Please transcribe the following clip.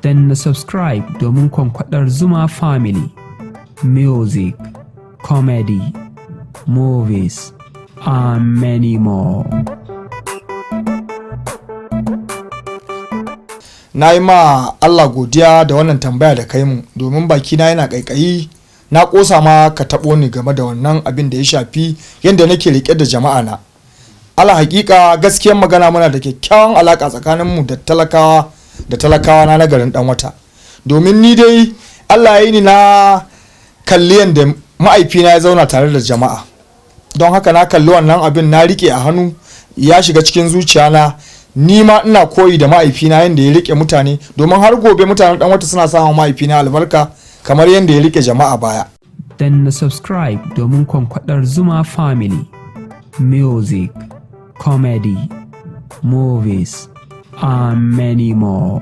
Danna subscribe domin kwankwadar Zuma Family. Music, comedy, movies, and many more. Na yi ma Allah godiya da wannan tambaya da kai mu, domin bakina yana ƙaiƙayi, na ƙosa ma ka taɓo ni game da wannan abin da ya shafi yadda nake riƙe da jama'a na. Ala hakika, gaskiyar magana, muna da kyakkyawan alaƙa tsakaninmu da talakawa da talakawa na garin Dan Wata, domin ni dai Allah ya yi ni na kalli yadda ma'aifina ya zauna tare da jama'a. Don haka na kalli wannan abin, na rike a hannu, ya shiga cikin zuciya na. Ni ma ina koyi da ma'aifina yadda ya rike mutane, domin har gobe mutanen Dan Wata suna samun ma'aifina albarka kamar yadda ya rike jama'a baya. Danna subscribe domin kwankwadar Zuma Family. Music, comedy, movies, and many more.